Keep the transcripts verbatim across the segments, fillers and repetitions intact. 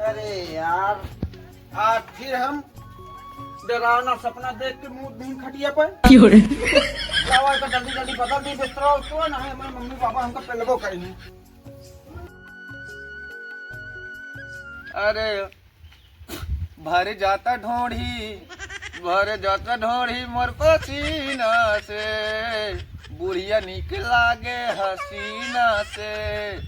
अरे यार, आज फिर हम डरावना सपना देख के मुंह दिन खटिया पर। क्यों रे? लावा, एका जल्दी जल्दी बदल दी बिस्तरा, तो ना है हमारे मम्मी पापा हमका पेलबो करेंगे। अरे, भर जाता ढोढ़ी, भर जाता ढोढ़ी मोर पसीना से, बुढ़िया निक लागे हसीना से।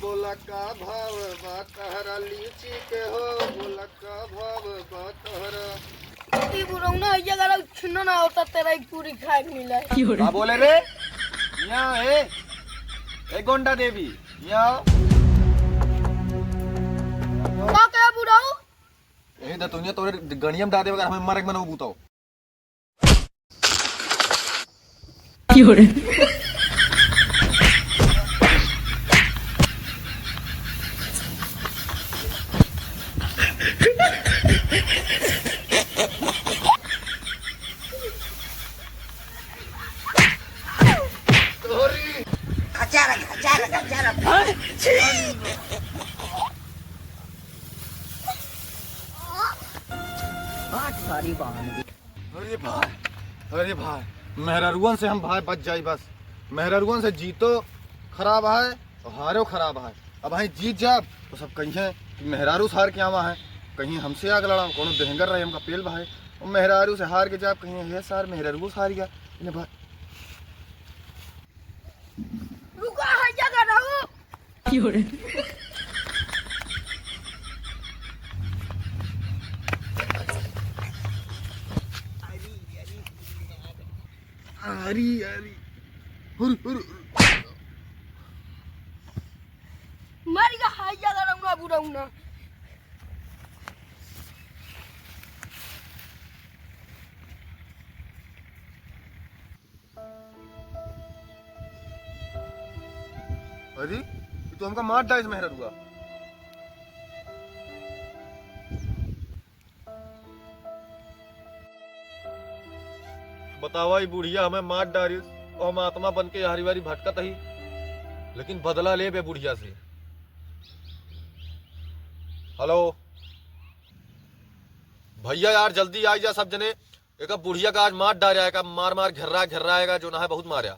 बोला का भाव बा तहरा लीची के हो, बोला का भाव बा तहरा। ई बुढ़ौना है, अगर छिन्ना ना होता, तेरा एक पूरी खाए के मिला है। का बोले रे? यहाँ है, ए गोंडा देवी, यहाँ। का कहे बुढ़ऊ? यही दतुनिया तोरे गणियम डाले बगैर हमें मरे के मन बूताओ। अरे भाई, अरे भाई, मेहरारुअन से हम भाई बच जाई बस। मेहरारुअन से जीतो खराब है और हारो खराब है। अब भाई जीत जाब तो सब कहीं है कि मेहरारू से हार के आवा है, कहीं हमसे आग लड़ा, कोनो देहंगर रहे हमका पेल भाई। और मेहरारू से हार के जाब कहीं, "हे सार, मेहरारू से हार गया।" इन्हें भाई रुका है, जगह रहो। अरे, अरे। हुर, हुर, हुर। मर गया है, ज्यादा रौना बुरौना। अरे, ये तो हमका मार डाइस मेहररुआ। बतावा, ई बुढ़िया हमें मार डारिस और हम आत्मा बन के यारी वारी भटकत ही, लेकिन बदला लेबे बुढ़िया से। हेलो भैया, यार जल्दी आई जा सब जने, एक बुढ़िया का आज मार डारा है, का मार मार घेर्रा घेर्रा है, का जो ना है बहुत मारा।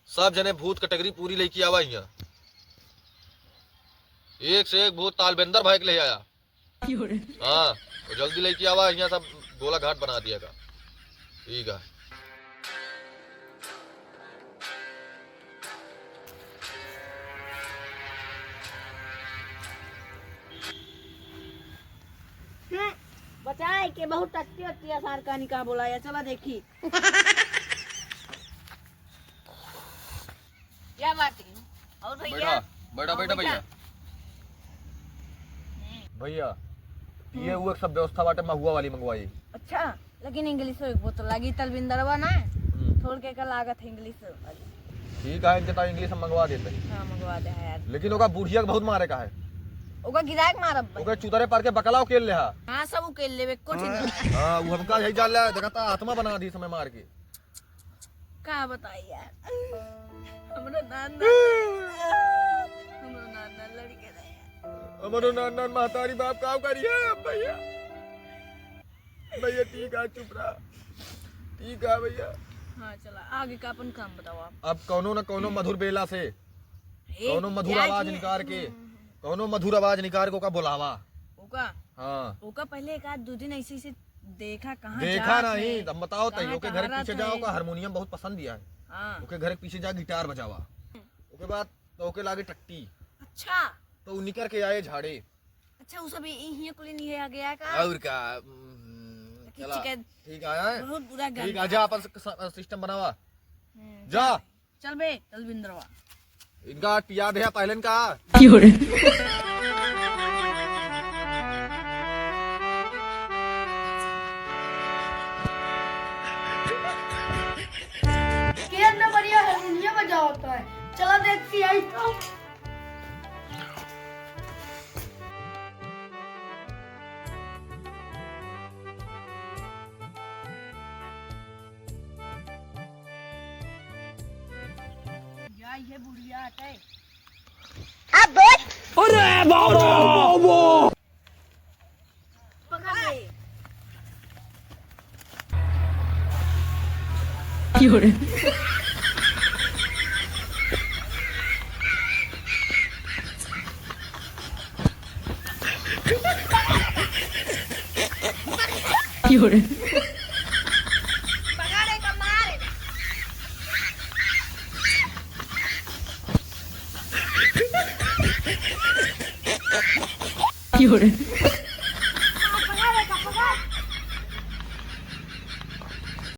सब जने भूत कटगरी पूरी लेके आवा हियाँ। एक से एक भूत तालबेंदर भाई के ले आया। हाँ, तो जल्दी लेके आवा हियाँ, सब गोला घाट बना दिया का। ठीक है। हम्म, बचाए के बहुत टट्टी ओट्टी आसार कहानी का बोला या, चला देखी। क्या बात है? और भैया? बैठा, बैठा, और बैठा भैया। भैया। हम्म। भैया, ये हम्म। वो एक सब व्यवस्था बाटे महुआ वाली मंगवाई। अच्छा, लेकिन इंग्लिश में एक बोतल लागी तलविंदरवा ना, हम्म। थोड़ के का लागत है इंग्लिश वाली। ठीक है, इनके तो इंग्लिश हम मंगवा देते हैं। हाँ, मंगवा दे है यार। लेकिन ओका बुढ़िया के बहुत मारे का है। ओका गिराए के मारब भाई। ओका चुतरे पर के बकला उकेल ले हा। हाँ, सब उकेल लेबे, कुछ नहीं। हाँ, वो हमका यही जान ले, देखा था आत्मा बना दी समय मार के। का बताई यार, हमरो नाना, हमरो नाना लड़के रहे। हमरो नाना महतारी बाप का करिए अब भैया। भैया ठीक है, चुप रहा। ठीक है भैया। हाँ, चला आगे का अपन काम बतावा। अब कौनो न कौनो मधुर बेला से, ए, कौनो मधुर क्या आवाज जी? निकाल के, हम्म, हम्म, हम्म। कौनो मधुर आवाज निकाल के ओका बुलावा। ओका? हाँ। ओका पहले एक आध दो दिन ऐसे, ऐसे देखा, कहाँ देखा जात नहीं, है, तब बताओ तई, कहाँ ओके घर के टहरत पीछे जाओ, है। ओका हारमोनियम बहुत पसंद दिया है। हाँ। ओके घर के पीछे जा गिटार बजावा। ओके बाद तो ओके लागे टट्टी। अच्छा। तो उ निकर के आए झाड़े। अच्छा, उ सब इ-, इहिए कुली नहीं आ गया का? और का, हम्म, तो चला, ठीक है। ठीक है, बहुत बुरा ठीक है, गंदा। जा अपन स-, स-, सिस्टम बनावा। हम्म, जा। जा। चल बे, तलविंदरवा। इनका पिया दे पहले इनका। क्यों रे? के इतना बढ़िया हारमोनियम बजावता है। चला देखती आई तो। आई है बुढ़िया आटे। अब बोल। अरे बाबा! पकड़ ले।